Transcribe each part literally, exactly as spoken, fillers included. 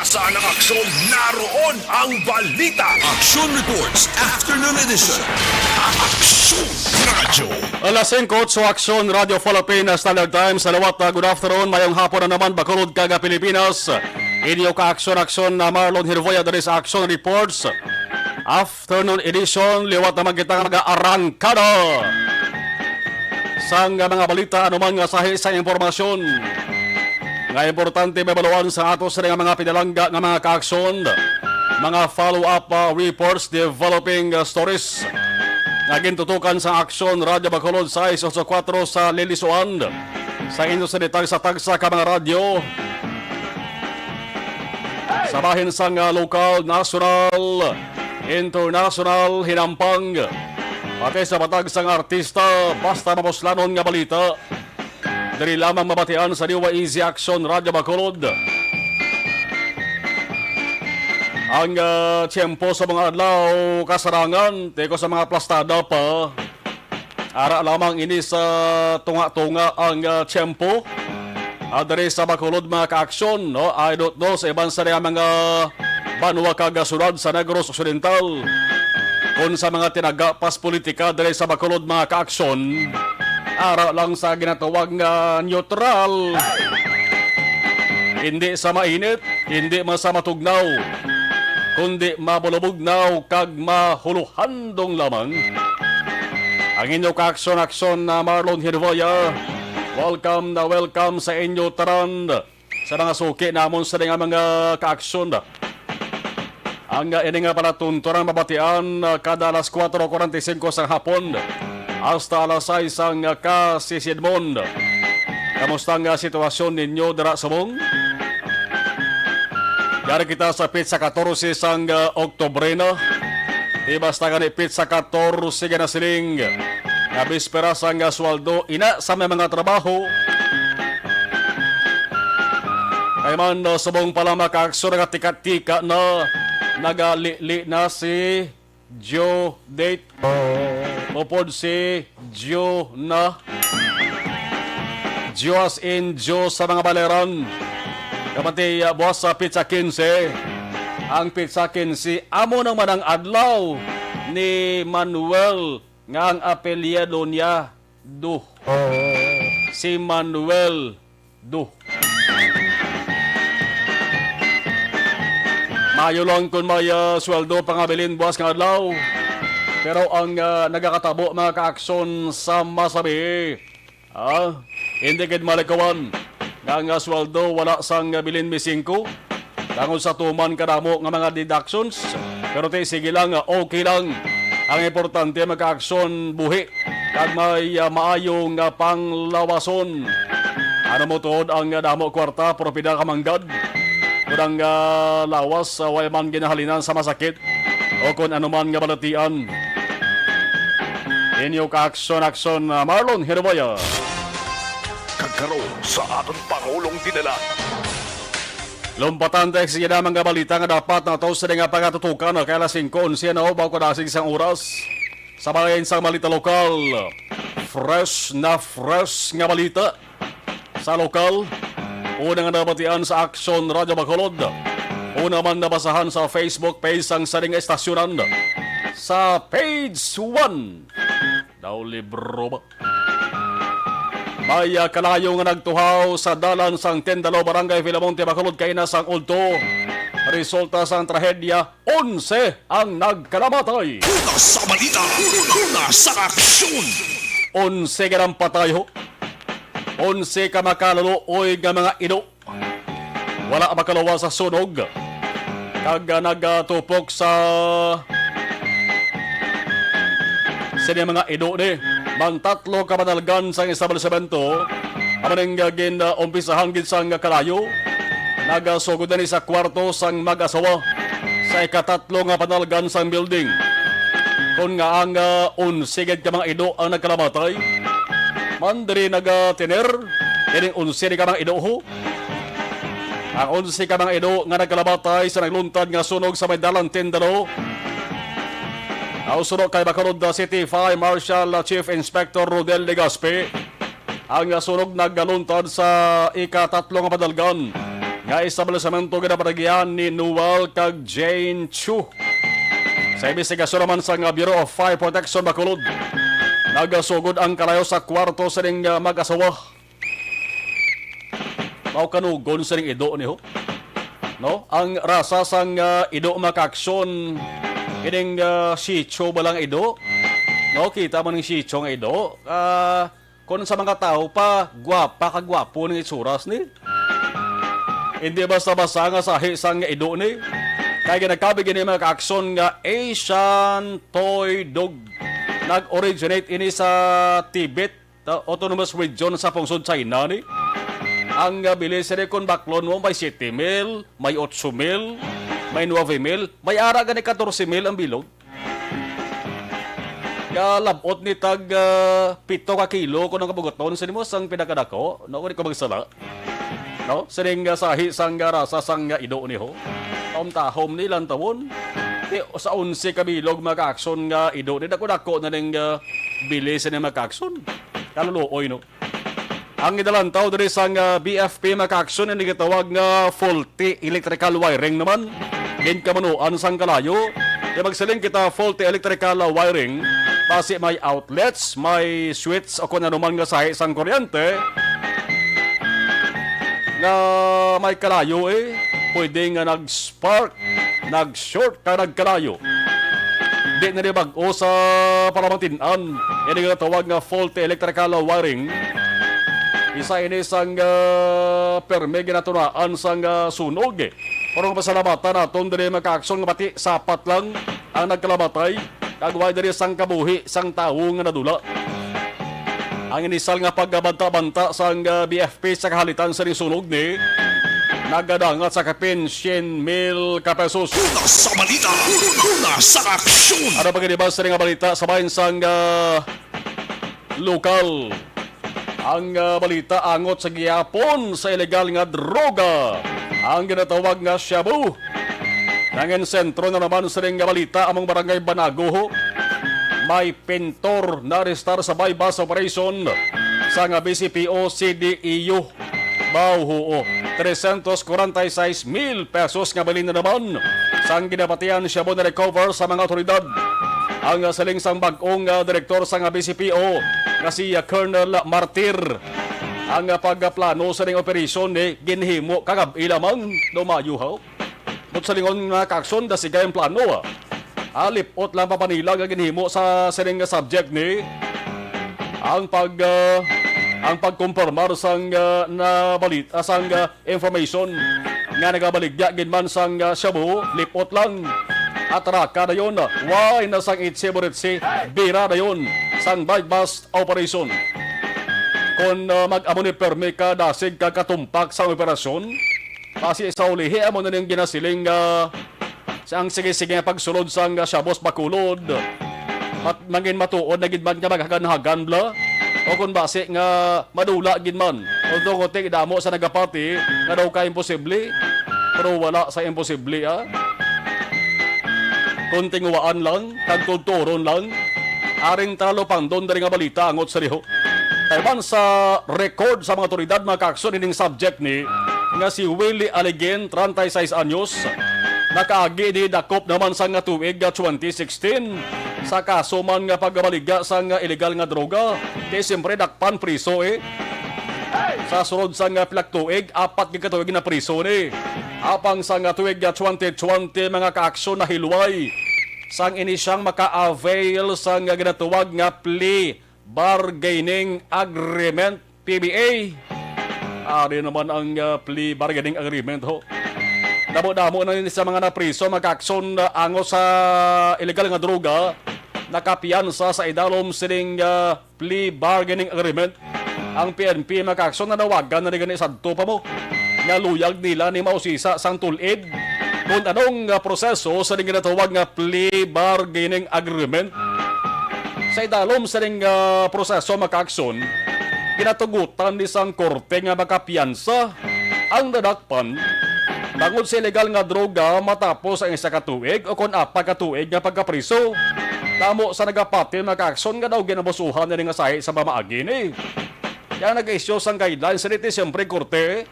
Saan ang aksyon? Naroon ang balita. Action Reports, Afternoon Edition. Aksyon Radyo. Alas singko, sa Aksyon Radyo Philippines, Standard Time sa liwat. Ah, good afternoon, mayong hapon na naman, Bacolod kag Pilipinas. Inyo ka-aksyon-aksyon na Marlon Hirvoya diri sa Aksyon Reports. Afternoon edition, liwat naman kita nga mag-arangkada sang mga balita, anuman nga sahi sa impormasyon nga importante mabaluan sa ato sa nga mga pinalangga nga mga kaaksyon, mga follow-up, ah, reports, developing, ah, stories nga gintutukan sa Aksyon Radyo Bacolod sais ocho kuwatro sa Lilisuan, sa inyo sa tagsa-tagsa ka mga radyo, sa bahin sang, ah, lokal, nasyonal, internasyonal, hinampang, pati sa matag sang artista, basta mapuslanon nga balita, diri lamang mabatian sa D Y E Z Aksyon Radyo Bacolod. Ang, ah, tiyempo sa mga adlaw, kasarangan, tiko sa mga plastada pa. Ara lamang ini sa tunga-tunga ang, ah, tiyempo. Ah, diri sa Bacolod, mga kaaksyon, no? I don't know sa iban sa mga banwa kag syudad sa Negros Occidental. Kung sa mga tinaga pas politika diri sa Bacolod, mga kaaksyon, ara lang sa ginatawag nga neutral. Hindi sa mainit, hindi man sa matugnaw, kundi mabulubugnaw kag mahuluhandong lamang. Ang inyo kaaksyon-aksyon na Marlon Hirvoya, welcome na welcome sa inyo tanan, sa mga suki namon sa nga mga kaaksyon. Ang, ah, ini nga palatuntunan mabatian, ah, kada alas kuwatro kuwarenta y singko sang hapon hasta alas sais sang, ah, kasisidmon. Kamusta nga sitwasyon ninyo dira subong? Yari kita sa pitsa katorse sang, ah, Oktubre na. Di basta gani pitsa katorse nga nasiling nga bispera sang, ah, sweldo, ina sa may mga trabaho. Kay man, uh, subong pa lang mga kaaksyon, nagatika-tika na, nagalili na si Due Date. Upod si Due na. Due as in Due sa mga baleran. Kapati, uh, buwas sa pitsa kinse. Ang pitsa kinse, amo naman ang adlaw ni Manuel nga ang apelyido niya Du. Si Manuel Du. Maayo lang kung may, ah, sweldo pangabilin buwas nga adlaw. Pero ang, ah, nagakatabo, mga kaaksyon, sa masabi, ah, hindi gid malikawan nga ang, ah, sweldo wala sang, ah, bilin mi singko. Tungod sa tuman kadamo nga mga deductions, pero ti, sige lang, okay lang. Ang importante, magka-aksyon buhi kag may, ah, maayo nga panglawason. Ano mo tuod ang, ah, damo kwarta, pero pida ka manggad? Kun ang, ah, lawas, ah, way man ginahalinan sa masakit o kun ano man nga balatian. Inyo ka-aksyon-aksyon, ah, Marlon Hiruboya. Kag karon sa aton Pangulong Dinala. Lumpatan ta sa ina mga balita nga dapat nato sila nga pagatutukan, kay alas singko onse na, o, bago kadasig sang oras. Sa bahin sang balita lokal, fresh na fresh nga balita sa lokal. Una nga nabatian sa Aksyon Radyo Bacolod. Una man nabasahan sa Facebook page sang saring estasyonan. Sa page one. Daw libro ba? May, ah, kalayo nga nagtuhaw sa dalan sang Tendalo, Barangay Villamonte, Bacolod, kaina sang udto. Resulta sang trahedya, onse ang nagkalamatay. Una sa balita, una sa aksyon. Onse ka nang patay, ho. Onse ka makaluloy nga mga ido. Wala makaluwas sa sunog kag, ah, nagatupok sa sini mga ido ni. Mang tatlo ka panalgan sang establisemento, amo ning, ah, gin, ah, umpisahan gid sang kalayo. Nagasugod na ni sa kwarto sang mag-asawa sa ikatatlo nga panalgan sang building. Kon nga ang, ah, onse gid ka mga ido ang nagkalamatay, man diri nagatener ining onse ni ka mga ido, ho. Ang onse ka mga ido nga nagkalamatay sa nagluntad nga sunog sa may Dalan Tendalo. Ang sunog kay Bacolod City Fire Marshal Chief Inspector Rodel Legaspi. Ang sunog nagluntad sa ikatatlo nga padalgan nga establisamento ginabaligya ni Noel kag Jane Chu. Sa imbestigasyon naman sa nga Bureau of Fire Protection Bacolod, nagasugod ang kalayo sa kwarto sining, ah, mag-asawa. Mao kanugon sining ido ni ho. No? Ang rasa sang, ah, ido, mga kaaksyon, ining, ah, Shih Tzu ba lang ido? No, kita mo ning Shih Tzu nga ido. Ah, kung sa mga tao pa, gwapa ka gwapo ning itsuras ni. Hindi basta-basta nga sahi sang ido ni. Kay ginakabig ini, mga kaaksyon, nga Asian Toy Dog. Nag-originate ini sa Tibet, ta-, Autonomous Region sa pungsod China ni. Ang, ah, bili sini, kung baklon mo, may siete mil, may otso mil, may nuebe mil, may ara gani katorse mil ang bilog. Kalab-ot ni tag, ah, pito ka kilo kung ang kabugaton sa nimo sang pinakadako, no, kung di ko magsala. No? Sining, ah, sahi sang, ah, rasa sang, ah, ido ni ho. Tahom-tahom ni lantawon. Di, sa onse ka bilog, mga kaaksyon, nga ido ni, dako-dako na ning, ah, bili sini, mga kaaksyon. Kaluluoy, no? Ang ginalantaw diri sang, ah, B F P, mga kaaksyon, ang gitawag nga faulty electrical wiring naman. Ginkamunuan sang kalayo. Kay magsiling kita faulty electrical, ah, wiring, basi may outlets, may switch o kung ano man nga sahi sang kuryente nga may kalayo, eh, pwede nga nag-spark, nag-short ka, nagkalayo. Di na ni bag-o sa palamantinan. Ini nga tawag nga faulty electrical wiring. Isa ini sang, ah, permi ginatunaan sang, ah, sunog. Pero ang pasalamatan naton diri, mga kaaksyon, nga pati sapat lang ang nagkalamatay, kag way diri sang kabuhi sang tawo nga nadula. Ang inisal nga pagbanta-banta sang, ah, B F P sa kahalitan sa sunog ni nagadangat sa kapin syen mil ka pesos. Una sa balita, una sa aksyon. Ano pa gani ba sa nga balita sa bahin sang, ah, lokal? Ang, ah, balita angot sa gihapon sa ilegal nga droga, ang ginatawag nga shabu. Nangin sentro na naman sining nga balita among barangay Banago. May pintor na arestar sa buy-bust operation sa nga B C P O C D E U. Baw, huo. Trescientos cuarenta y seis mil pesos nga bilin na naman sang ginapatian shabu na recover sa mga otoridad. Ang siling sang bag-ong, ah, direktor sang B C P O nga si, ah, Colonel Martir, ang, ah, pagplano sa ning operasyon ni ginhimo kagab-i lamang, no, maayo, ha? But sa lingon nga kaaksyon, dasigay ang plano, ah. Ah, lip-ot lang pa pa nila nga ginhimo sa sining nga subject ni ang pag, ah, ang pagkumpirmar sang, ah, na balit-, ah, sang, ah, information nga nagabaligya gid man sang, ah, shabu, lip-ot lang. Atraka dayon, way na sang itse buritse, bira dayon sang buy-bust operation. Kon, ah, mag-amo ni permi ka dasig ka katumpak sa operasyon, basi sa ulihi amo na ning ginasiling nga sa ang sige-sige nga pagsulod sang, ah, shabus bakulod. Mat-, mangin matuod na gid man nga maghagan-hagan bala. O kung basi nga madula gid man. Although, kuting damo sa nagapati nga daw ka imposible, pero wala sa imposible, ah. Kung tinguwaan lang, kag kulturon lang, aring talupangdon diri nga balita angot sa diho. Kay man sa record sa mga otoridad, mga kaaksyon, ining subject ni nga si Willie Aligin, treinta y seis anyos, nakaagi ni dakop naman sa nga tuig nga twenty sixteen sa kaso man nga pagbaligya sa nga illegal nga droga. Kay siyempre, dakpan priso, eh. Sa sulod sa nga pila ka tuig, apat ka tuig na priso ni. Apang sa nga tuig nga twenty twenty, mga kaaksyon, nahilway sang ini siyang maka-avail sa nga ginatawag nga plea bargaining agreement, P B A. Ari naman ang, ah, plea bargaining agreement, ho. Damo-damo na ni sa mga napriso, mga kaaksyon, ah, angot sa illegal nga droga, nakapiyansa sa idalom sining, ah, plea bargaining agreement. Ang P N P, mga kaaksyon, nanawagan na ni gani sadto pa mo nga luyag nila ni mausisa sang tulid kung anong, ah, proseso sa ginatawag nga plea bargaining agreement. Sa idalom sa ning, ah, proseso, mga kaaksyon, ginatugutan ni sang korte nga makapiyansa ang nadakpan bangod sa illegal nga droga matapos ang isa ka tuig o kon apat ka tuig nga pagkapriso. Damo sa nagapati, mga kaaksyon, nga daw ginabusuhan na nga sahi sa pamaagi ni. Kaya nag-issue sang guidelines sa Disyembre korte.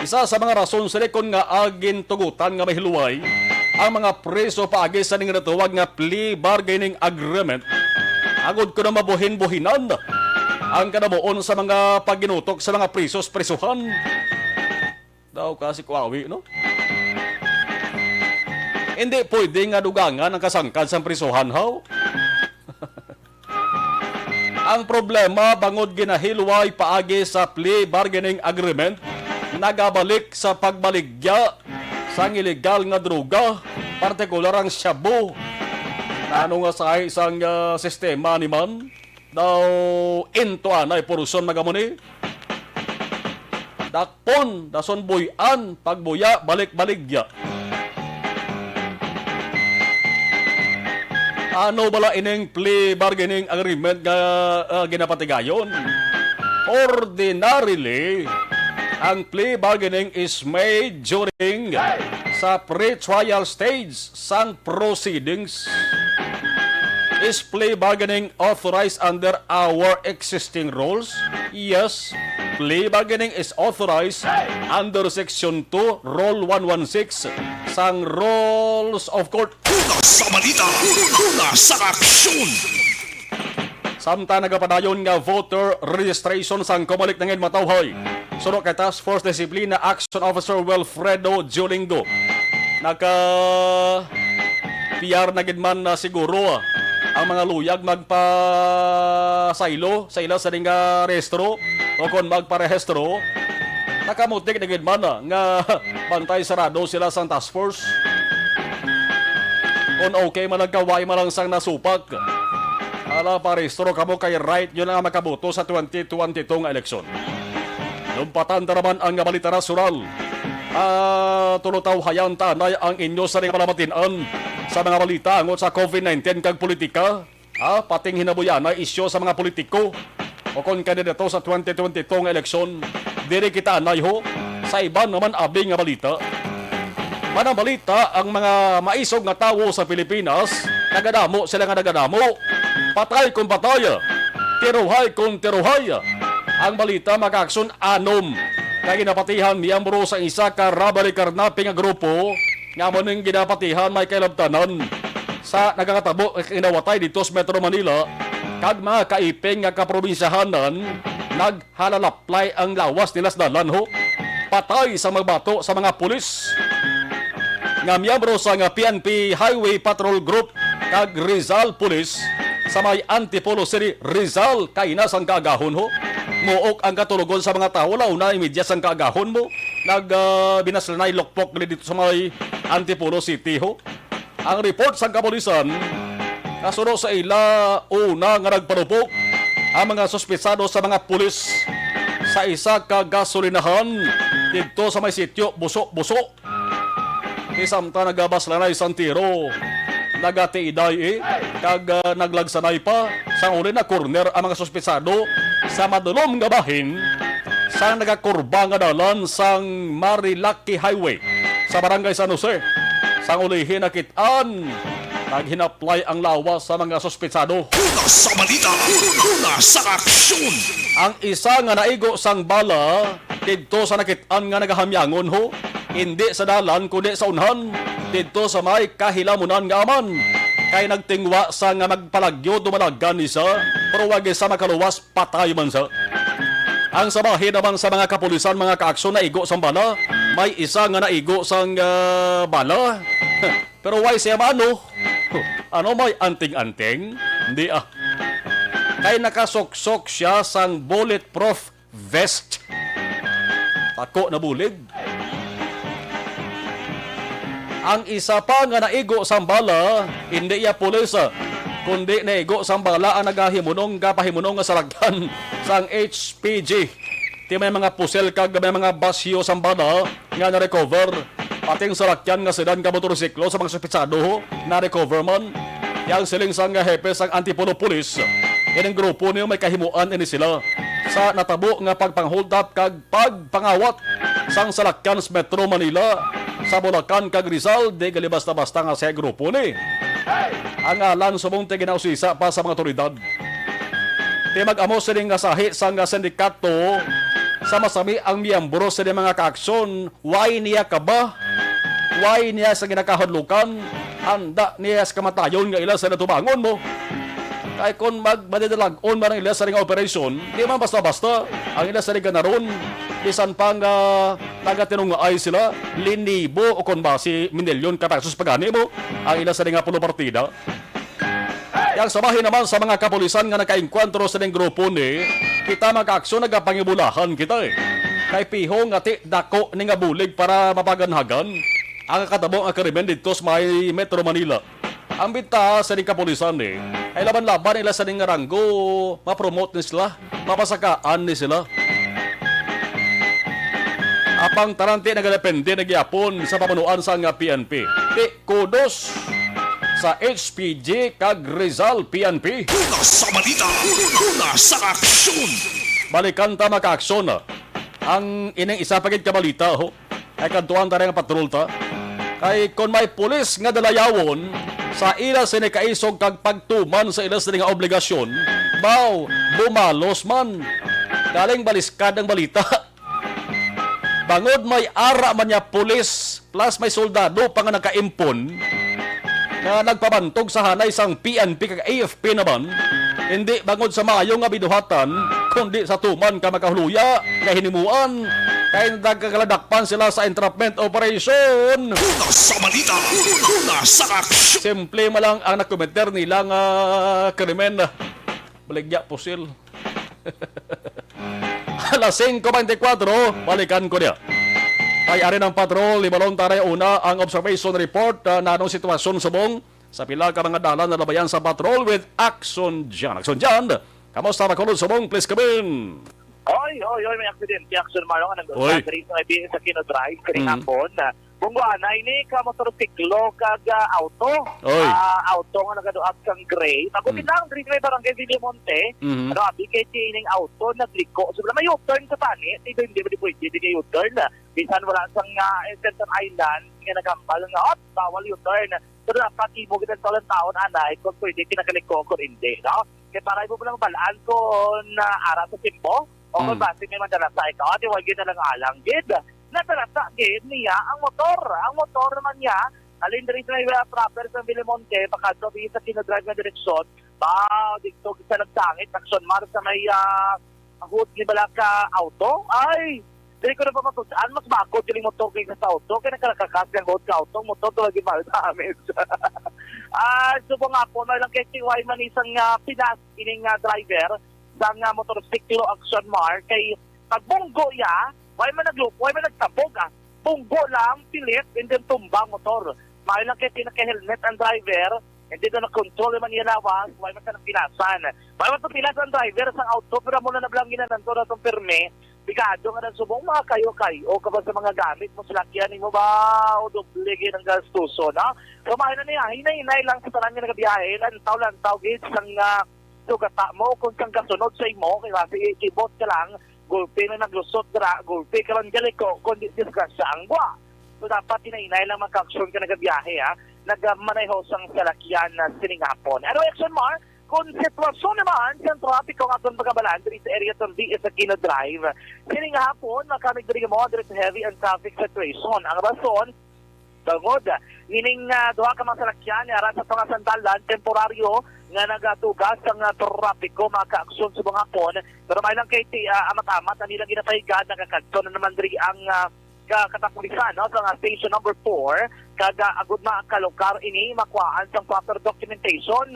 Isa sa mga rason sini kon ngaa gintugutan nga mahiluway ang mga preso paagi sa ning natawag nga plea bargaining agreement, agod kuno mabuhin-buhinan ang kanamuon sa mga pagginutok sa mga preso sa prisuhan. Daw ka si Kuawi, no? Hindi pwede nga dugangan ang kasangkad sa prisuhan, haw? Ang problema, bangod ginahiluway paagi sa plea bargaining agreement, nagabalik sa pagbaligya sang iligal nga droga, partikular ang shabu. Ano nga sa isang, ah, sistema ni man? Daw into anay porusyon, magamuni. Dakpon, dason buy-an, pagbuya, balik-baligya. Ano bala ining plea bargaining agreement nga, ah, ginapatigayon? Ordinarily, ang plea bargaining is made during sa pre-trial stage sang proceedings. Is plea bargaining authorized under our existing rules? Yes, plea bargaining is authorized under Section two, Rule one one six sang Rules of Court. Una sa balita, una sa aksyon. Samtang nagapadayon nga voter registration sang Comelec nangin matawhay, suno kay Task Force Disiplina Action Officer Wilfredo Diolingo, naka-P R na gid man na siguro ang mga luyag magpasaylo sa ila sa ning, ah, rehistro o kon magparehistro. Nakamutik na gid man, ah, nga bantay sarado sila sang task force. Kon okay man, nagkaway man lang sang nasupak. Ala, parehistro kamo kay right nyo na nga makaboto sa twenty twenty-two nga eleksyon. Lumpatan ta naman ang balita nasyonal. Ah, tulutawhayan ta anay ang inyo sa ring malamatin-an sa mga balita angot sa covid nineteen kag politika. Ah, pating hinabuyanay isyu sa mga politiko o kon kandidato sa twenty twenty-two nga eleksyon. Diri kita anay ho sa iban naman abi nga balita. Manang balita, ang mga maisog nga tawo sa Pilipinas, nagadamo sila nga nagadamo. Patay kon patay, tiruhay kon tiruhay. Ang balita, mga kaakson, anom ka ginapatihan miyembro sa isa ka robbery carnapping nga grupo nga amo ning ginapatihan may kailabtanan sa nagakatabo nga kinawatay dito sa Metro Manila kag mga kaiping nga kaprobinsyahanan naghalalaplay ang lawas nila sa dalan, ho. Patay sa magbato sa mga pulis nga miyembro sa nga P N P Highway Patrol Group kag Rizal Police sa may Antipolo City, Rizal, kaina sang kaagahon, ho. Muok ang katulogon sa mga tawo, la una y media sang kaagahon mo nag, ah, binaslanay lukpok gali dito sa may Antipolo City, ho. Ang report sang kapulisan, kasuno sa ila, una nga nagparupok ang mga suspitsado sa mga pulis sa isa ka gasolinahan didto sa may sitio Buso-Buso. Ti samtang nagabaslanay sang tiro, nagatiiday, eh, kag, ah, naglagsanay pa. Sang uli, na-corner ang mga suspitsado sa madulom nga bahin sa nagakurba nga dalan sang Marilaki Highway sa Barangay San Jose. Sang ulihi, nakit-an, naghinaplay ang lawas sa mga suspitsado. Una sa balita, una sa aksyon. Ang isa nga naigo sang bala didto sa nakit-an nga nagahamyangon, ho, indi sa dalan kundi sa unhan, didto sa may kahilamunan nga aman, kay nagtingwa sa nga magpalagyo dumalagan ni sa, pero wag sa makaluwas, patay man sa. Ang sa bahin naman sa mga kapulisan, mga kaaksyon, naigo sang bala, may isa nga naigo sang, ah, bala. Pero why siya maano? Ano, may anting-anting? Hindi, ah. Kay nakasuksok siya sang bulletproof vest. Tako na bulig. Ang isa pa nga naigo sang bala, hindi iya pulis, kundi naigo sang bala ang nagahimunong, gapahimunong nga salakyan sang H P G. Ti may mga pusel kag may mga basyo sang bala nga na-recover. Pati ang salakyan nga sedan nga motorsiklo sa mga suspitsado na-recover man. Yang siling sang hepe sang Antipolo Police, ining grupo niyo may kahimuan ini sila sa natabo nga pagpang-hold up kag pagpangawat sang salakyan sa Metro Manila, sa Bulacan kag Rizal. Di gali basta-basta nga sa grupo ni. Ang ngalan subong ti ginausisa pa sa mga otoridad. Ti mag-amo sining nga sahi sang sindikato Sama sami ang miyembro sa mga kaaksyon, why niya ka ba? Why niya sa ginakahadlukan? Handa niya sa kamatayon nga ila sa natubangon mo. Kay kung mag-, madadalag-on man ang ila sa nga operasyon, di man basta-basta ang ila sa ganaron. Bisan pa nga taga-tinungaay sila, linibo o kon basi minilyon ka pesos pa gani mo ang ila sa nga pulo partida. Yang sa bahin naman sa mga kapulisan nga nakaengkwentro sa ning grupo ni, kita mga kaaksyon nagapangibulahan kita eh. Kay piho nga ti dako ni nga bulig para mapaganhagan ang katabo nga krimen didto sa may Metro Manila. Ang bintaha sa ning kapulisan ni ay laban-laban nila sa ning ranggo, ma-promote ni sila, mapasakaan ni sila. Apang tanan ti nagadepende na gyapon sa pamunuan sang P N P. Ti kudos sa H P G kag Rizal P N P. Una sa balita, una sa aksyon. Balikan ta, mga kaaksyon, ang ining isa pa gid ka balita, ho. Ay kadtuan ta nga patrol ta. Kay kon may pulis nga dalayawon sa ila sini kaisog kag pagtuman sa ila sini nga obligasyon, baw, bumalos man. Galing baliskad ang balita. Bangod may ara man niya pulis plus may soldado pa nga nakaimpon nga nagpabantog sa hanay sang P N P kag A F P naman, hindi bangod sa maayo nga binuhatan, kundi sa tuman ka makahuluya nga hinimuan, kay nagkakaladakpan sila sa entrapment operation. Una sa balita, una sa aksyon. Simple man lang ang nakometer nila nga krimen. Baligya, pusil. Alas singko beintikwatro, balikan ko niya. Ay, ari ng patrol, ibalon taray una ang observation report, ah, nanong sitwasyon subong sa pila ka mga dalan na labayan sa patrol with Action Jan. Action Jan, kamusta, Bacolod subong? Please come in. Oy, oy, oy, may aksidente, Action Maro, nga nag-, Oy. Sa diri sa may Biyahis Aquino Drive, kaning Mm. hapon, ah, Bungguan, na ini ka motorsiklo kag, ah, auto. Oy. Ah, auto nga nagaduap sang gray. Pag-upit Mm. lang, diri sa may barangay Villamonte, Mhm. ano, abi kay ti ining auto, nagliko. So, wala may U-turn sa tani, di, di, di, di pwede, di kay U-turn. Bisan wala sang, ah, eh, center island, nga nagambal nga, "Op, bawal U-turn." Pero dapat imo gid ang taon, anay, kung pwede, kinakaliko, kung hindi, no? Kay para imo lang balaan kung, ah, ara sa timbo, o kung Mm. basi may madala sa ikaw, di, wag yun na lang alang, gid. Natalata gid niya ang motor. Ang motor naman niya, halin diri sa may, uh, proper sa Villamonte, pakadto diri sa Aquino Drive nga direksyon. Ba, dito sa nagsangit, Action Mar sa may, ah, hood ni bala ka auto. Ay, diri ko na pamatud-an, mas bakod yung motor kaysa sa auto. Kaya nakalakakas yung hood ka auto, motor to lagi mal damage. Ah, subong nga po, na lang kay T Y man isang, ah, Pinas, ining, ah, driver sang, ah, motorsiklo, Action Mar, kay pagbunggo ya, way man naglupo, way man nagtabog, ah. Bunggo lang, pilit, and then tumba ang motor. Maayo lang kay pinaka-helmet ang driver, and then na-control man iya lawas, way man siya napilasan. Way man papilas ang driver sa auto, pero amo na nablang ginananto na itong pirme. Pigado nga nang subong mga kayo-kayo, o ka ba sa mga gamit mo, salakyan mo ba, o doble gid ang gastuso, no? So, maayo na niya, hinay-hinay lang sa tanan nga nagabiyahe, lantaw-lantaw gid sang, ah, sugata mo kung sang kasunod sa imo, kay basi ikibot ka lang, gulpi na naglusot dira, gulpi ka lang galiko, kundi disgrasya ang gwa. So, dapat hinay-hinay lang magka-aksyon ka nagabiyahe, ha? Nagamaneho sang salakyan na sining hapon. Ano, Action Mar? Kung sitwasyon naman sa trapiko nga aton pagabalan diri sa area sa Villamonte Aquino Drive, sining hapon, makamig diri mo diri sa heavy ang traffic situation. Ang rason, bangod nining, ah, duha ka mga salakyan, ara sa pangasandalan, temporaryo nga nagatugas ang, ah, trapiko, mga kaaksyon sa mga hapon. Pero may lang kay ti-, ah, amat-amat na nilang ginapahigad, nakakadto na naman diri ang, ah, ka-, katapulisan, no, sa nga station number four, kag, ah, agud makalokar ini, makuhaan sang proper documentation.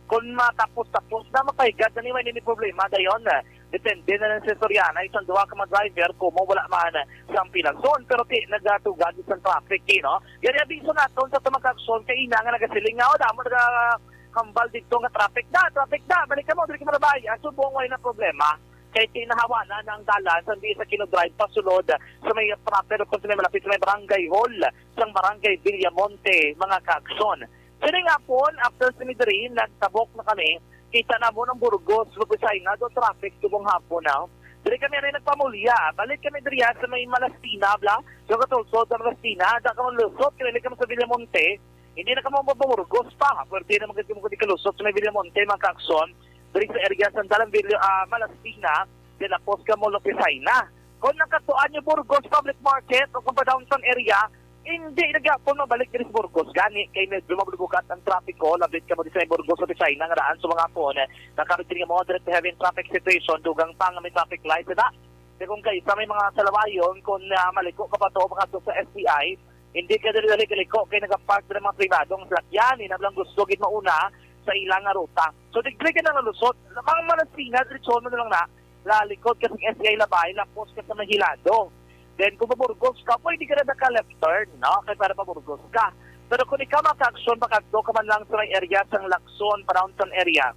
Kung matapos-tapos na, mapahigad na ni, may nini problema dayon. Depende na lang sa istorya na isang duha ka mga driver, kumo wala man sang pilason, pero ti nagatugan sa traffic, eh, no? Gani, abiso naton sa tumang kaaksyon, kay ina nga nagasiling nga, "O, damo naga hambal dito nga traffic na, traffic na, balik ka mo, dili ka marabay." Ang subong, way na problema. Kay tinahawanan ang dalan sa Villamonte Aquino Drive pasulod sa may proper o sa may malapit sa may barangay hall sang barangay Villamonte, mga kaaksyon. Sining hapon, after sa diri, nagtabok na kami. Kita na mo ng Burgos, Lupesay na do traffic subong hapon na. Diri kami rin nagpamulya. Balik kami diri sa may Malastina, bla. So, katulsod sa Malastina, da ka malusot, kailangan ka mo sa Villamonte. Hindi na ka mo maburgos pa. Pwede naman kasi mo kung di kalusot sa may Villamonte, mga kaaksyon. Diri sa area Sandalan, Villa, ah, Malastina, din apos ka mo Lupesay na. Kung nakatuan niyo Burgos Public Market o kung pa downtown area, hindi na gyapon mabalik diri sa Burgos. Gani, kay medyo mabubugat ang trapiko, labit ka mo di sa Burgos o China nga daan sa mga hapon. Nakabit diri nga mga moderate to heavy traffic situation, dugang pa nga may traffic light na. Kay kung kaisa may mga salawayon, kung ah, maliko ka pa to, makadto sa S T I, hindi ka dali-dali kaliko kay nagapark na mga pribadong salakyan, ina lang gusto gid mauna sa ilang nga ruta. So, digdi ka na nalusot, mga Malasina, diretso mo na lang na, lalikod ka sa S T I Labay, lapos ka sa may Hilado. Then, kung paburgos ka, pwede ka na naka-left turn, no? Kay para paburgos ka. Pero kung ikaw makaaksyon, makadto ka man lang sa may area sang Lacson, pa downtown area.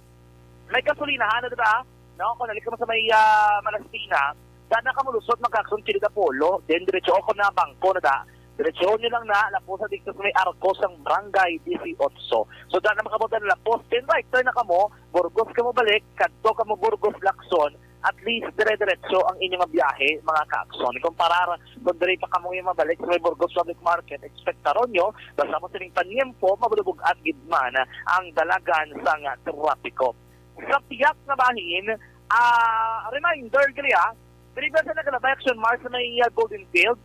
May gasolinahan na, di ba? No, kung nalik mo sa may ah, Malasina, da na ka mulusot, magkakson Chili Apollo, then diretso ako na bangko na da. Diretso nyo lang na, lapos sa dito sa may arko sang Barangay Dieciocho. So, da na makabot na lapos, then right turn na kamo, Burgos kamo balik, kadto kamo Burgos Lacson, at least dire-diretso ang inyong biyahe, mga kaakson. Kung parar, kung dire pa kamo yung mabalik sa may Burgos Public Market, ekspektaron nyo, basta mo sining panyempo, mabulubog at gidman ang dalagan sang trapiko. Sa pihak nga bahin, ah, reminder gali, ah, diri ba sa nagalabay Action Mart sa may, ah, Golden Field?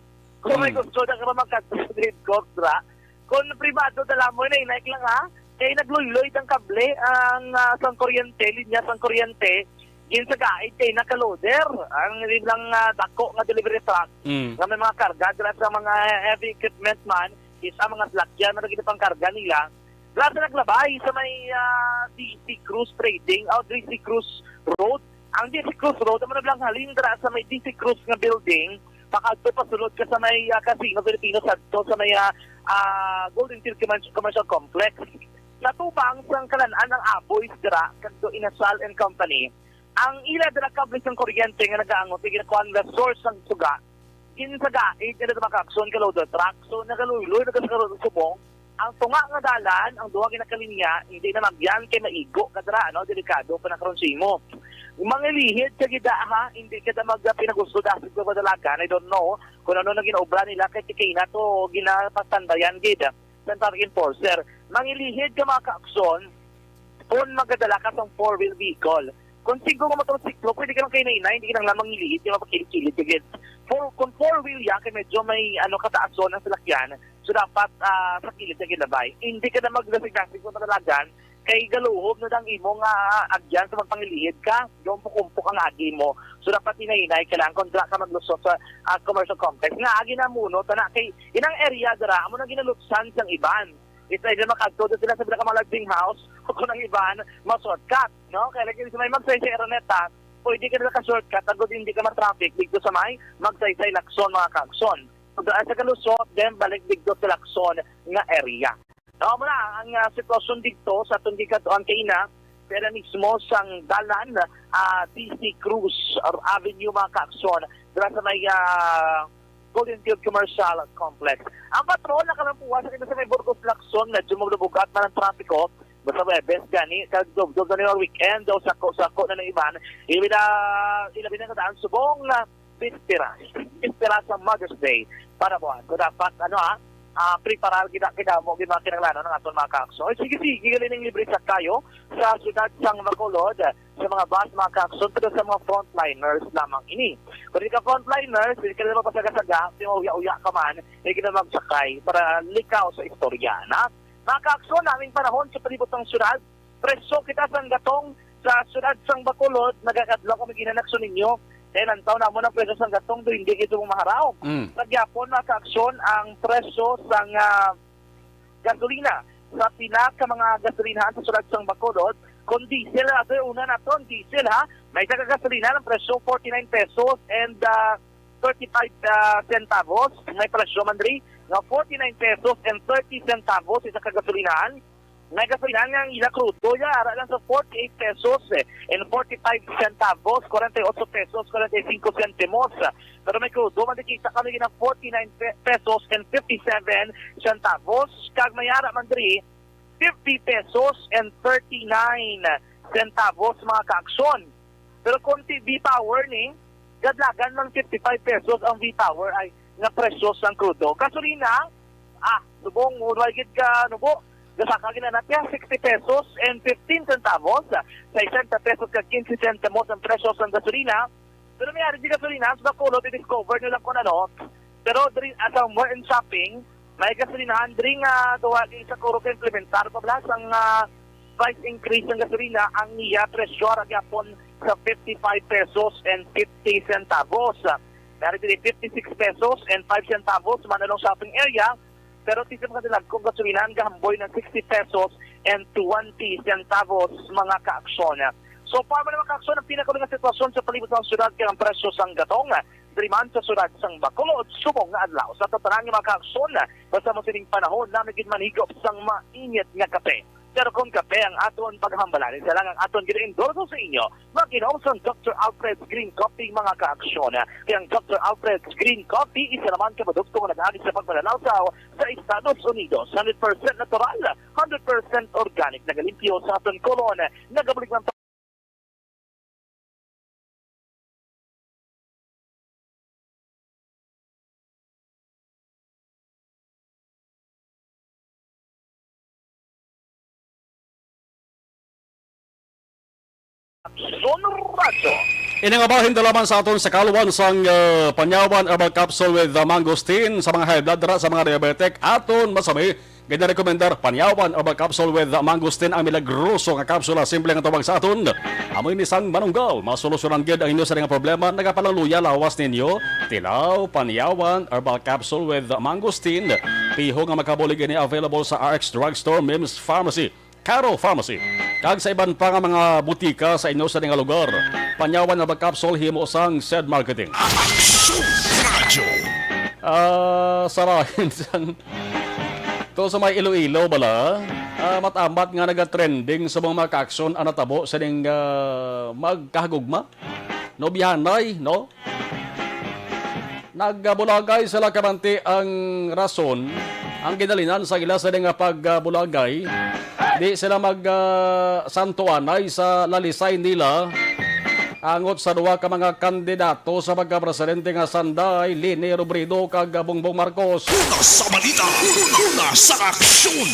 Kung may Hmm. gusto na ka magkadto sa Green Court, dra, kung pribado, dala mo na, inaik lang, ha? Kay nagluyloy ang kable, ang, ah, sang kuryente, linya sang kuryente, gin sa gaid kay nakaloader, ang ilang, ah, dako nga delivery truck, Mm. nga may mga karga, dira sa mga heavy equipment man, isa mga salakyan, man ang ginapangkarga nila, Plus, naglabay sa may, ah, D C Cruz Trading, o D C Cruz Road. Ang D C Cruz Road, amo na lang halin dira sa may D C Cruz nga building, pakadto pasulod ka sa may, ah, Casino Filipino, sadto sa may, ah, ah, Golden Field Commercial, Commercial Complex. Natubang sang kalan-an ang Aboys dira, kadto Inasal and Company. Ang ila dira kable sang kuryente nga nagaangot, nga ginakuan nila source sang suga, ginsagaid nila sa mga kakson ka loader truck. So, nagaluyloy, nagasubong. Ang tunga nga dalan, ang duha ginakalinya, hindi na magyan kay maigo ka dira, no? Delikado pa na karon sa imo. Mangilihid ka gid, ha, hindi ka na magpinagusto dasig ko madalagan. I don't know kung ano na ginaobra nila kay tikay na to, ginapastandayan gid. Sa traffic enforcer, mangilihid ka, mga kaakson, kung magadala ka sa four-wheel vehicle. Kung single nga motorsiklo, pwede ka lang kay nainay, hindi ka lang lamang ilihid, di ba, pakilid-kilid ka gid. For, kung four-wheel ya, kay medyo may, ano, kataason ang salakyan, so dapat ah, sa kilid ka gilabay. Hindi ka na magdasig-dasig sa madalagan, kay galuhob na dang imo nga agyan sa magpangilihid ka, yung pukupok ang agi mo. So dapat hinay-hinay ka lang kung dira ka maglusot sa ah, commercial complex. Nga agi na muno, tana kay inang area dira, amo na ginalutsan sang iban. It's either makadto doon sila sa pinakamalagding house, o kung ang iban, ma-shortcut, no? Kaya lagi sa may magsaysay Araneta, pwede ka nila ka-shortcut, agod hindi ka ma-traffic dito sa may magsaysay Lacson, mga kaakson. So, doon sa kalusot, then balik dito sa Lacson nga area. No, muna ang ah, sitwasyon dito sa atong gikadtuan kaina, pero mismo sang dalan, ah, D C Cruz Avenue, mga kaakson, dira sa may ah, Golden Field Commercial Complex. Ang patrol nakalampuan sa kita sa may Burgos Lacson, medyo malubugat man ang trapiko. Basta Webes gani, kag dubdob na nila weekend, daw sako-sako na ng iban. Ilabi na, ilabi na kadaan subong na bispera. Bispera sa Mother's Day para buwan. So dapat, ano ah, ah, preparar kita, kita mo, yung mga kinanglanon ng aton mga kakso. Ay, sige, sige, galing ng libre sa kayo sa siyudad sang Bacolod, sa mga bus, mga kakson, pero sa mga frontliners lamang ini. Kung di ka frontliners, hindi ka na mapasaga-saga, di mauya-uya ka man, hindi ka na magsakay para likaw sa istorya, na? Mga kakson, naming panahon sa palibot ng syudad, presyo kita sang gatong sa syudad sang Bacolod, nagakadlaw kami ginanakso ninyo, kaya lantaw namon ang presyo sang gatong, do hindi ito maharaw. Mm. Sa gyapon, mga kaaksyon, ang presyo sang ah, gasolina sa pila ka mga gasolinahan sa syudad sang Bacolod. Kung diesel, ato una naton, diesel ha. May isa ka gasolina ang presyo forty-nine pesos and ah, thirty-five ah, centavos. May presyo man diri nga forty-nine pesos and thirty centavos isa ka gasolinahan. May gasolinahan nga ang ila krudo ya ara lang sa forty-eight pesos eh, and forty-five centavos, forty-eight pesos, forty-five centimos. Pero may krudo man diri kita kami ginang forty-nine pe- pesos and fifty-seven centavos. Kag may ara man diri, fifty pesos and thirty-nine centavos, mga kaaksyon. Pero kung ti V-Power ni, gadlagan man fifty-five pesos ang V-Power ay nga presyo sang krudo. Gasolina, ah, subong, wala gid ka, ano po, gasaka gid na natin, sixty pesos and fifteen centavos, sixty pesos kag quince centimos ang presyo sang gasolina, Pero may ari di gasolinahan sa Bacolod, i-discover nyo lang kung ano. Pero diri, ah, sa More and Shopping, may gasolinahan diri nga duha di sa Coro ka implementar pa bala sang, ah, price increase ng gasolina. Ang iya presyo ara gyapon sa fifty-five pesos and fifty centavos. May ari diri fifty-six pesos and five centavos sa Manalong Shopping Area. Pero ti sa mga dalagkong gasolina ang gahamboy ng sixty pesos and twenty centavos, mga kaaksyon. So far, mga kaaksyon, ang pinakauli nga sitwasyon sa palibot sang syudad kay ang presyo sang gatong diri man sa syudad sang Bacolod subong nga adlaw. Sa tanan nga mga kaaksyon, basta mo sining panahon, nami gid manhigop sang mainit nga kape. Pero kung kape ang aton paghambalan, isa lang ang aton gina-endorso sa inyo, mag-inom sang Doctor Alfred's Green Coffee, mga kaaksyon. Kay ang Doctor Alfred's Green Coffee, isa naman ka produkto nga nag-agi sa pagmanalawsaw sa Estados Unidos. Hundred percent natural, hundred percent organic, nagalimpyo sa aton kolon, nagabulig man Aksyon Radyo. Ini nga bahin dala man sa aton sa kaluan sang, uh, Panyawan Herbal Capsule with, uh, Mangosteen sa mga high blood dira, sa mga diabetic, aton masami ginarekomendar Panyawan Herbal Capsule with, uh, Mangosteen, ang milagroso nga kapsula. Simple nga tawag sa aton. Amo ini sang manunggal, masolusyonan gid ang inyo sa nga problema. Nagapalaluya lawas ninyo? Tilaw Panyawan Herbal Capsule with, uh, Mangosteen. Piho nga makabulig ini available sa R X Drugstore, Mims Pharmacy, Caro Pharmacy, kag sa iban pa nga mga butika sa inyo sa nga lugar. Panyawan nga mag-capsule himo sang Sed Marketing. Aksyon Radyo. Ah, sarahin sang to sa may Iloilo bala. Ah, matamat nga nagatrending sa mga kaaksyon ang natabo sining, ah, magkahagugma. Nobyahanay, no? Nagbulagay sila, kamanti ang rason, ang ginalinan sa ila sila nga pagbulagay. Di sila mag, ah, santuanay sa lalisay nila angot sa duha ka mga kandidato sa pagkapresidente nga sanday, Leni Robredo kag Bongbong Marcos. Una sa balita, una sa aksyon.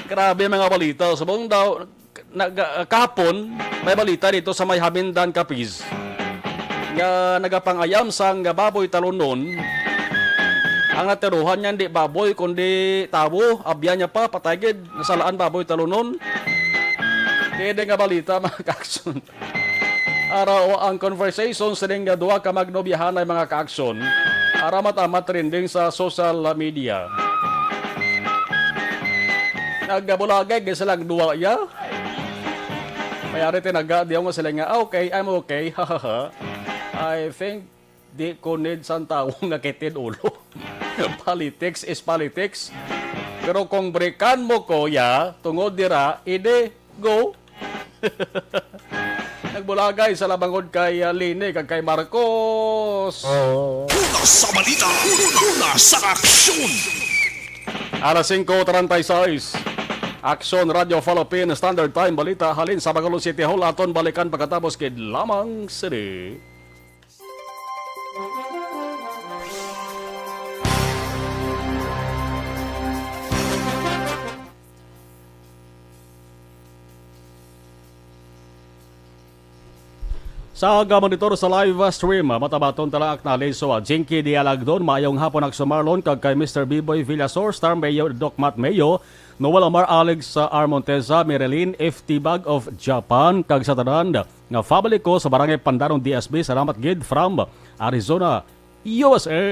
Grabe mga balita. Subong daw, nag-, ah, kahapon, may balita dito sa may Hamindan, Capiz, nga nagapangayam sang baboy talunon. Ang natiruhan niya, hindi baboy, kundi tawo. Abyan niya pa, patay gid, nasalaan baboy talunon. Kaya nga balita, mga kakson. Ara, o ang conversation sining nga duha ka magnobyahanay, mga kaaksyon, ara, matamat trending sa social media. Nagbulagay gid silang duha, ya. May ari tinaga, di ako nga sila nga, "Ah, okay, I'm okay." Ha, ha, ha. I think di ko need sang tawo nga kitid ulo. Politics is politics. Pero kung breakan mo ko, ya, tungod dira, ide, go. Nagbulagay sa labangod kay, ah, Leni kag kay Marcos. Una sa balita, una sa aksyon. Alas singko treinta y seis. Aksyon Radio Philippine Standard Time, balita halin sa Bacolod City Hall. Aton balikan pagkatapos gid lamang sini. Sa aga monitor sa live stream, matabaton ta lang acknowledge. So, ah, Jinky Dialagdon, maayong hapon, Akso Marlon, kag kay Mister Biboy Villasor, Star Mayo, Doc Matt Mayo, Noel Amar, Alex, ah, R Monteza, Marilyn, F T Bag of Japan, kag sa tanan nga family ko sa Barangay Pandanon, D S B. Salamat gid from Arizona, U S A.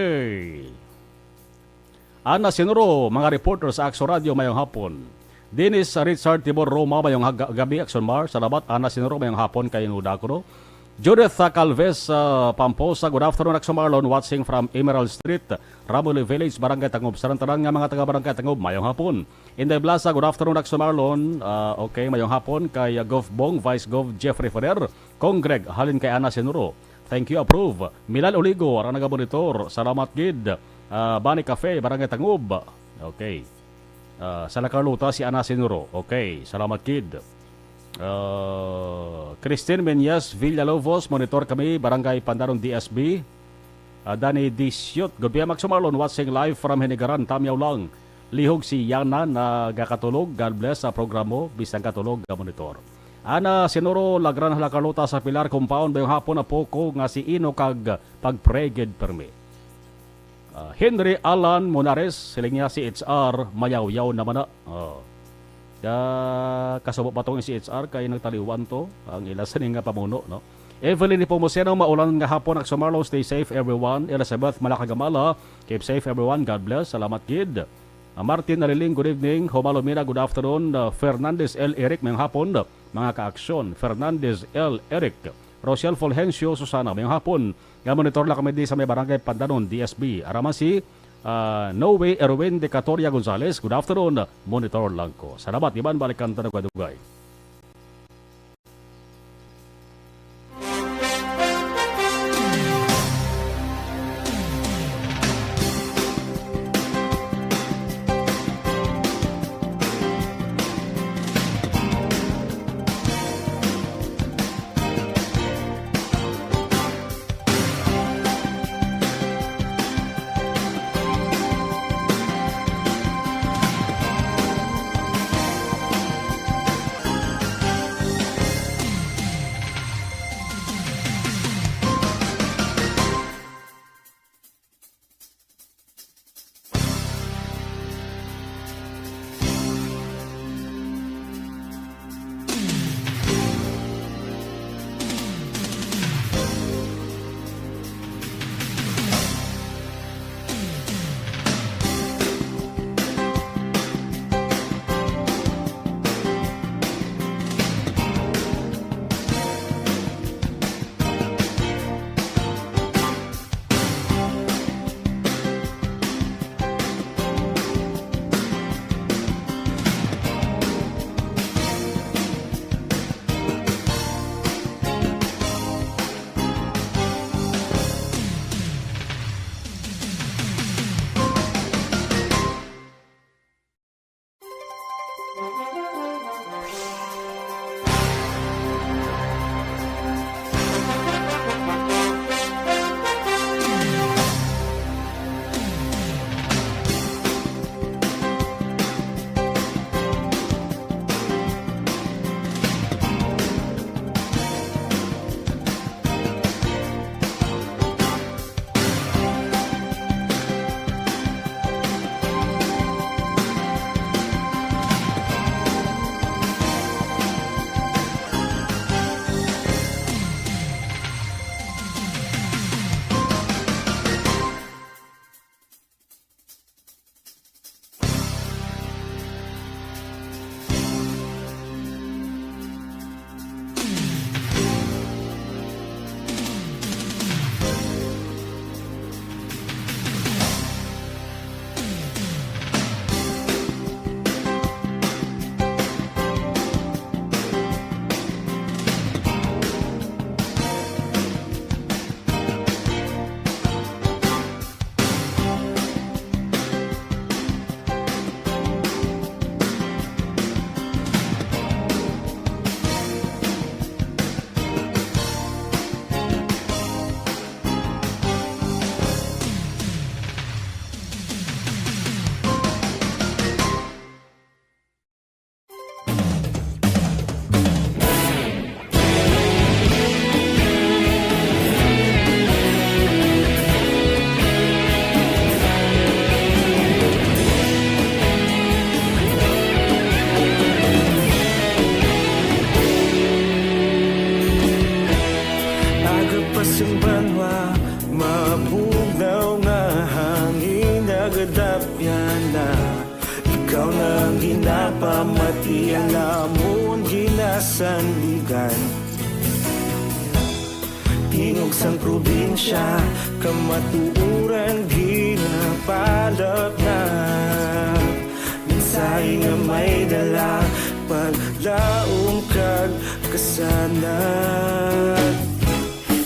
Ana Sinuro, mga reporter sa Akso Radio, mayong hapon. Dennis Richard Tibor Roma, mayong hag-, gabi, Aksyon Mar. Salamat, Ana Sinuro, mayong hapon kay Nuda Kuno. Judith, ah, Calves, ah, Pamposa, good afternoon, Aksyon Marlon, watching from Emerald Street, Ramuli Village, Barangay Tangub. Sa tanan nga mga taga Barangay Tangub, mayong hapon. Inday Blasa, good afternoon, Aksyon Marlon. Ah, okay, mayong hapon kay, ah, Gov Bong, Vice Gov Jeffrey Ferrer, Cong Greg, halin kay Ana Sinuro. Thank you, approve. Milan Oligo, ara nagamonitor. Salamat gid. Ah, Bani Cafe, Barangay Tangub. Okay. Ah, sa La Carlota, si Ana Sinuro. Okay, salamat gid. Ah, Christine Menyas Villalobos, monitor kami, Barangay Pandanon, D S B. Ah, Danny Disyot, good P M, Akso Marlon, watching live from Hinigaran, Tamyaw lang. Lihog si Yana, nagakatulog. God bless sa programa, bisan katulog, monitor. Ana Sinuro, Lagran, Hala Carlota sa Pilar Compound, mayong hapon, apo ko nga si Ino, kag pag-pray gid permi. Ah, Henry Alan Monares, siling niya si H R, mayawyaw naman na. Oh. Ka-, kasubo pa tong si H R kay nagtaliwan to ang ila sini nga pamuno, no? Evelyn Nepomuceno, maulan nga hapon, Axel Marlon, stay safe everyone. Elizabeth Malacagamala, keep safe everyone, God bless, salamat gid. Ah, Martin Naliling, good evening. Homalomina, good afternoon. Ah, Fernandez L. Eric, mayong hapon, mga kaaksyon. Fernandez L. Eric. Rochelle Fulgencio, Susana, mayong hapon. Nga monitor lang kami di sa may barangay Pandanon, D S B. Araman si, ah, Noe Erwin de Catoria Gonzalez, good afternoon. Monitor lang ko. Salamat, iban balikan ta dugay-dugay. Aga pa sing banwa, mabugnaw nga hangin nagadapyan na. Ikaw na ang ginapamati, ang amon ginasandigan. Tingog sang probinsya, kamatuoran ginapalapnap. Mensahe nga may dala, paglaom kag kasanag.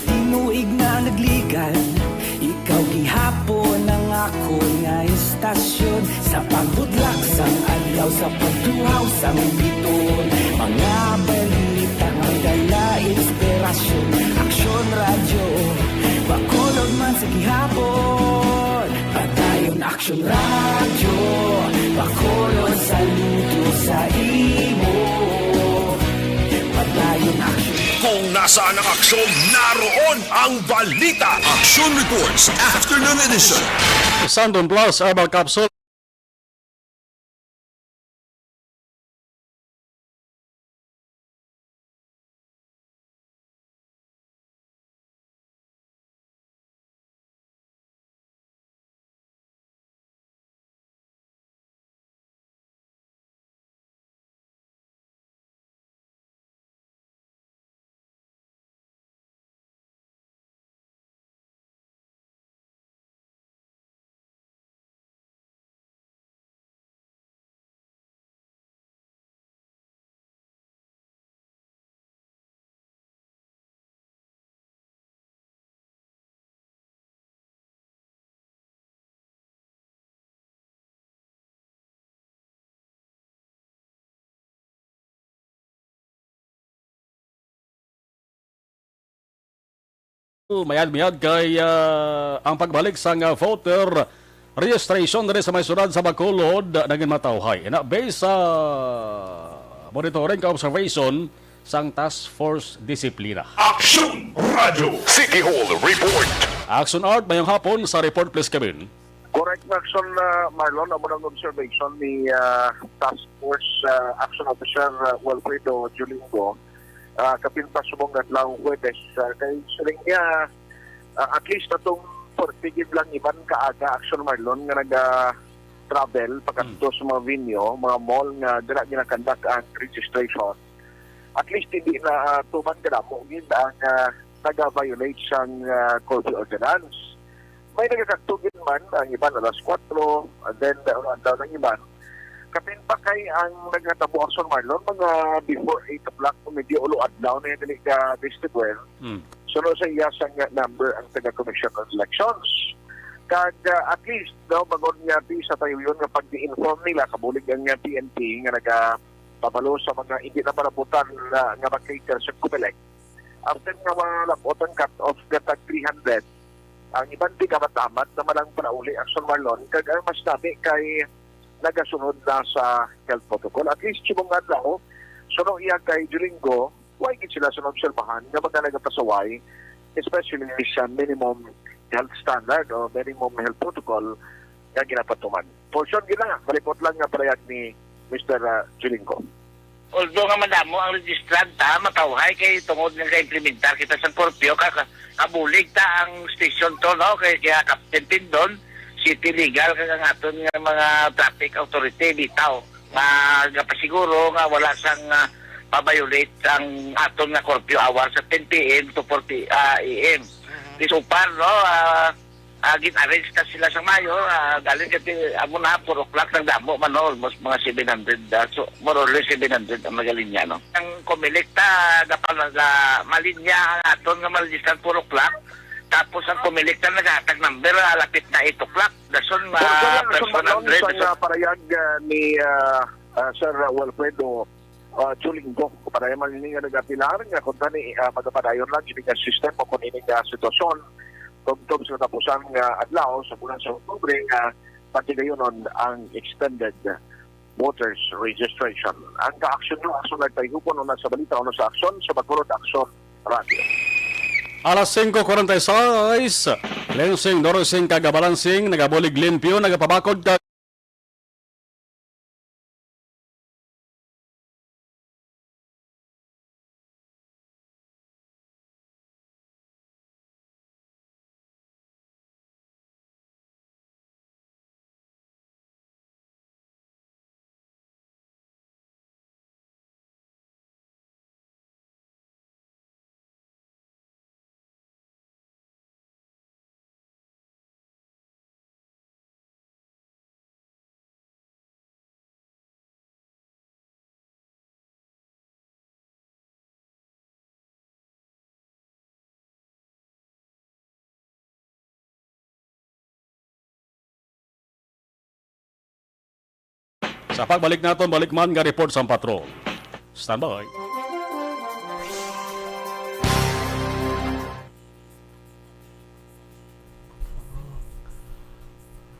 Tinuig na nagligan, ikaw gihapon ang akon nga istasyon. Sa pagbudlak sang adlaw, sa pagtuhaw sang biton, mga balita nga dala inspirasyon. Aksyon Radyo Bacolod man sa gihapon. Padayon Aksyon Radyo Bacolod, saludo sa imo. Kung nasaan ang aksyon, naroon ang balita. Action Reports, Afternoon Edition. Sandon Plus Herbal Capsule. Mayad-mayad kay, ah, ang pagbalik sang, ah, voter registration diri sa may syudad sa Bacolod, ah, naging matawhay. Ina, based sa monitoring ka observation sang Task Force Disiplina. Action Radio City Hall Report. Action Art, mayong hapon. Sa report, please, Kevin. Correct, Maxon, uh, Marlon, amo ang observation ni, uh, Task Force, uh, Action Officer, uh, Wilfredo Julingo, uh, kapin pa subong adlaw Huwebes, uh, kay siling niya, uh, at least atong forty gid lang iban ka aga, Action Marlon, nga naga-travel pakadto sa mga venue, mga mall nga dira ginakandak ang registration. At least hindi na, uh, tuman kadamo gid ang, uh, naga-violate sang, uh, curfew ordinance. May nagakadto gid man, ang iban alas kuwatro, and then, uh, adlaw ng iban. Kapin pa kay ang nagatabo, Action Marlon, mga before eight o'clock, kung medyo ulo adlaw na yung dili ka festival. Mm. Suno sa iya sang number ang taga Commission on Elections. Kag, uh, at least, no, bangod nga di sa tayo yun nga pag-inform nila, kabulig ang, uh, P N P nga nagapabalo sa mga hindi na marabutan na, nga mag-cater sa Comelec. After nga malabot ang cut-off nga tag three hundred, ang iban di kamat-amat na malang panauli, Action Marlon, kag ang mas dami kay nagasunod na sa health protocol. At least, subong nga adlaw, suno iya kay Julingo, wa gid sila sa obserbahan nga mga nagapasaway, especially sa minimum health standard o minimum health protocol nga ginapatuman. Portion gid na, malipot lang nga pahayag ni Mister, ah, Julingo. Although nga madamo ang registrant, ta, matawhay kay tungod nga ka-implementar kita sa curfew, ka, ka, kabulig ta ang station to, no? Kay, kaya Captain Pindon, city legal, kag ang aton nga mga traffic authority, bitaw, nga gapasiguro nga wala sang, ah, pa-violate ang aton nga curfew hour sa ten P M to four P, ah, A M. Mhm. Di so far, no, ah, ah, gin-arrange na sila sa mayo, ah, galing kasi amo na, four o'clock, nagdamo man, no, almost mga seven hundred, ah, so, more or less seven hundred ang nagalinya, no? Ang Comelec ta, gapalaga, malinya ang aton nga ma-register four o'clock, tapos ang Comelec ta naghatag number, ah, lapit na eight o'clock. Dason, ma-, Portion lang sa first manon one hundred, sa dason nga parayag, ah, ni, ah, ah, Sir Wilfredo, ah, Chulingo. Para man ini nga nag-apilar nga kung tani, ah, magapadayon lang ini nga system o kung ini nga sitwasyon tubtob sa katapusan nga adlaw sa bulan sa Oktubre nga patigayonon ang extended voters registration. Ang kaaksyon nyo, aksyon nagpahigupon una sa balita, una sa aksyon, sa Bacolod Aksyon Radio. Alas singko kuwarenta y seis, Lensing Dorosing kag Abalansing nagabulig limpyo, nagapabakod ka Sa pagbalik naton, balik man nga report sa patrol. Standby.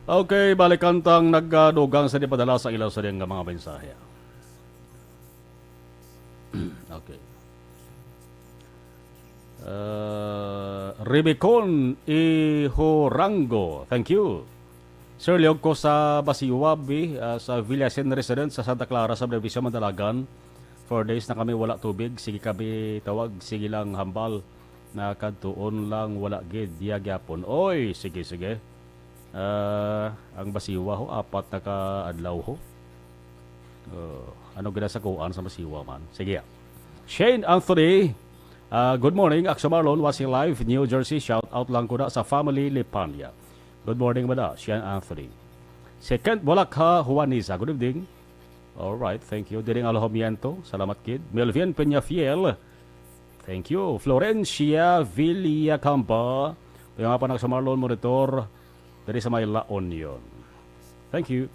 Okay, balikan tang nagadugang sa di padala sa ila sa diyang nga mga mensahe. Okay. Uh, Rebecon Ihorango. Thank you. Sir Leoco sa Basiwa, bi, ah, sa Villasen Residence sa Santa Clara Subdivision, Mandalagan. Four days na kami wala tubig. Sige kami tawag, sige lang hambal. Nakadtuon lang wala gid. Diya gyapon. Oy, sige, sige. Ah, ang Basiwa ho, apat na ka adlaw ho. Oh, ano gina sa kuan sa Basiwa man? Sige, ah. Shane Anthony, ah, good morning. Akso Marlon, watching live, New Jersey. Shout out lang ko na sa family Lipanya. Good morning, mada, Shane Anthony. Si Kent Bolakha Juanisa, good evening. All right, thank you. Diring Alojamiento, salamat kid. Melvin Peñafiel, thank you. Florencia Villacampa, ito yung nga pa Akso Marlon monitor diri sa may La Union. Thank you.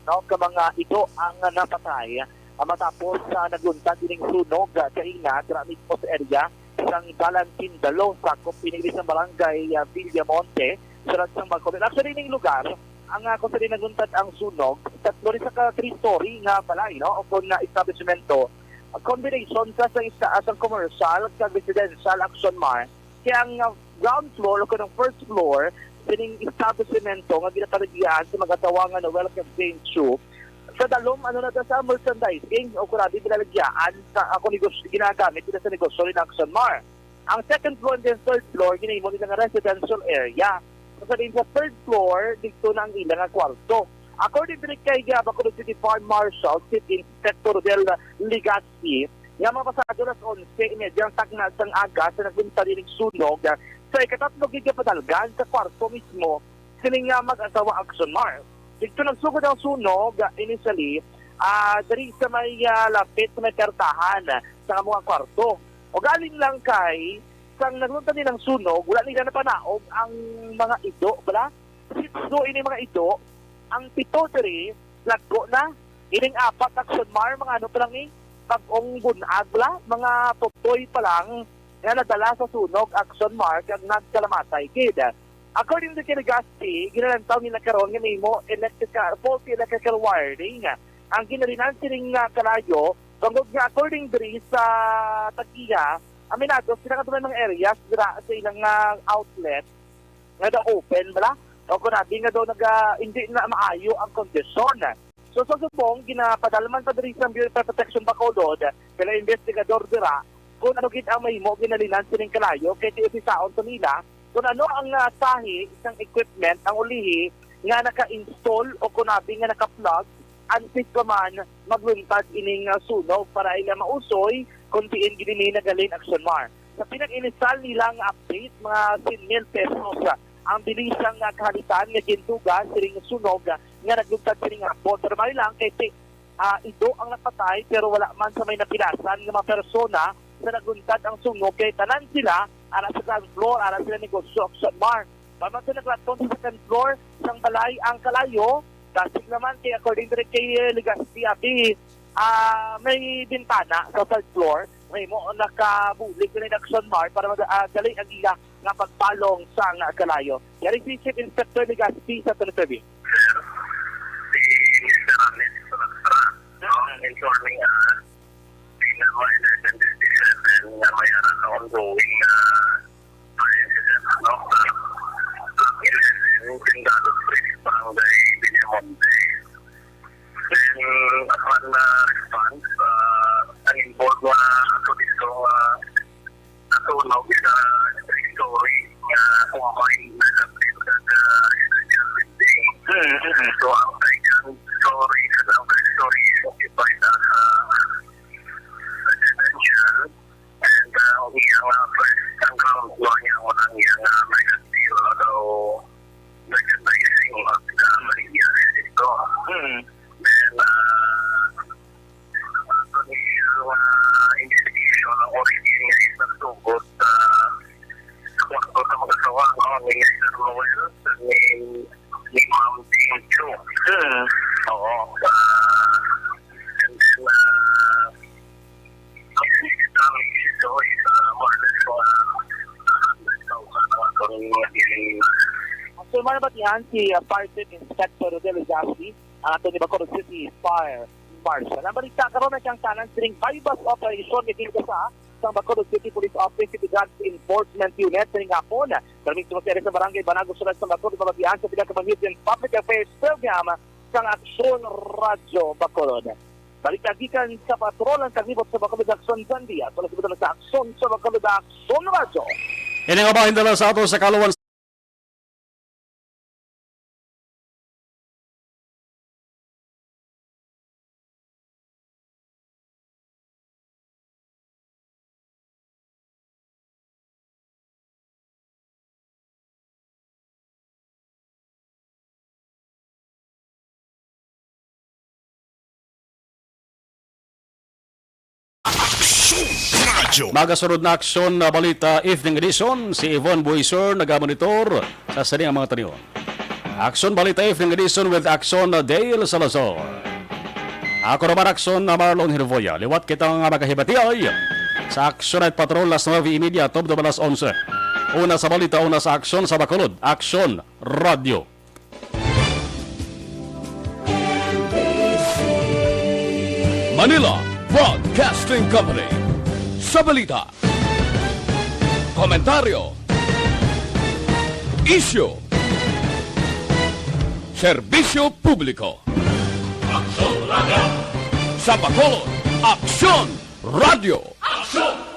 no, ka mga ido ang napatay, ah, matapos sa nagluntad ining sunog, ah, kaina dira mismo sa area sang Dalan Pindalo, sakop ini sa barangay, ah, Villamonte, sulod sang Bacolod. Actually, ning lugar, ang, ah, kung sa nagluntad ang sunog, tatlo ni sa ka three-story nga balay, no, o kung, ah, establishmento, a combination sa, sa isa, ah, sang commercial kag residential, Action Mar. Kaya ang, ah, ground floor o kung ang first floor sining establishmento nga ginapanagian sa mag-asawa nga Noel kag Jane Chu, sa dalom, ano na, sa merchandising o kung abi, binalagyaan sa ako negosyo, ginagamit nila sa negosyo ni Action Mar. Ang second floor and then third floor, ginahimo nila nga residential area. So, sa din sa third floor, dito na ang ilang nga kwarto. According diri kay, ah, Bacolod City Fire Marshal, Chief Inspector Rodel Legaspi, nga mga pasado alas onse y media ang takna sang aga sa nagbuntag ining sunog, ah, sa ikatatlo gid nga padalgan sa kwarto mismo sining, ah, mag-asawa Action Mar. Dito nagsugod ang sunog, ah, initially, ah, diri sa may, ah, lapit sa may pertahan, ah, sa mga kwarto. Ugaling lang kay sang nagluntad nilang sunog, wala nila napanaog ang mga ido, bala? Sitso ini mga ido, ang pito diri, lagko na. Ining apat, Action Mar, mga ano pa lang ni, bag-ong bunag la, mga tutoy pa lang, nga nadala sa sunog, Action Mar, kag nagkalamatay gid. According to kay Legaspi, ginalantaw nila karon nga may mo electrical, faulty electrical wiring ang ginalinan sining, ah, kalayo, tungod nga according diri sa tag-iya, aminado sila nga may mga areas dira sa ilang, ah, outlet nga daw open bala, o kung abi nga daw naga, hindi na maayo ang kondisyon. So, sa subong, ginapadalman pa diri sa Bureau of Fire Protection Bacolod, pila investigador dira, kung ano gid ang mahimo ginalinan sining kalayo, kay tiusisaon to nila kung ano ang, ah, sahi sang equipment ang ulihi nga naka-install o kung abi nga naka-plug antes pa man magluntad ining, ah, sunog para ila mausoy kung diin gid ini nagaling, Action Mar. Sa pinag-inisal nila nga update, mga singil pesos, ah, ang bili sang, ah, kahalitan nga gintuga sining sunog, ah, nga nagluntad sining hapon. Pero may lang kay ti-, ah, ido ang napatay, pero wala man sa may napilasan nga mga persona sa nagluntad ang sunog, kay tanan sila ara sa ground floor, ara sila negosyo, Action Mar. Basta sa naglaton sa second floor sang balay ang kalayo, dasig naman kay according diri kay, eh, Legaspi, abi, ah, may bintana sa third floor, may mo nakabulig na Action Mar para mag-, ah, dali ang iya nga pagpalong sang kalayo. Yari si Chief Inspector Legaspi sa Tele T V. Sir, si Mister Ramis Solastra, no, informing, ah, may na violation and decision and nga may ara ka ongoing na fire incident, no, sa Block eleven, Pindalo Street, Barangay Villamonte. Then, upon, ah, response, ah, ang involved nga ato dito nga nasunog sa three-story nga kumain na sa building. Mm, mm. So, ang second story, ang first story is occupied as a residential. And, uh, ang iyang, uh, first, ang ground floor niya, ang unang iyang, uh, may kastil, although merchandising, uh, sa Maria Recinto. Hmm. Then, uh, ato ni, uh, investigation, ang origin niya is nagsugod sa, sa kwarto sa mag-asawa, no, ni Mister Noel, ni, ni Ma'am Jane Chu. Hmm. Oo. Uh, and then, uh, Actually, mga hundred thousand ang atong mga bilhin. Actually, mga batihan si, uh, Fire Chief Inspector Rodel Legaspi, ang ato ni Bacolod City Fire Marshal. Ang balita karon ay kang tanan sining buy-bust operation nga ginlunsad sang Bacolod City Police Office, City Drugs Enforcement Unit, sining hapon. Pero mismo sa area sa Barangay Banago, sulod sa Bacolod, mabatihan sa pila ka Youth and Public Affairs Program sang Aksyon Radyo Bacolod. Balita gikan sa patrol ang kalibot sa Bacolod, Aksyon Jandia. Sa nagsibutan sa Aksyon sa Bacolod, Aksyon Radyo. Ini nga bahin dala sa ato sa kaluwan. Aksyon Radyo. Magasunod na aksyon na balita, evening edition. Si Yvonne Buisor nagamonitor sa sining mga tanion. Aksyon Balita Evening Edition with Aksyon Dale Salazar. Ako naman, Aksyon Marlon Hervoya. Liwat kita nga magahibatiay sa Aksyon Night Patrol, las nuebe y media, tubtob alas onse. Una sa balita, una sa aksyon sa Bacolod, Aksyon Radyo. Manila Broadcasting Company. Sa balita, komentaryo, isyu, serbisyo publiko. Aksyon Radyo. Sa Bacolod, Aksyon Radyo. Aksyon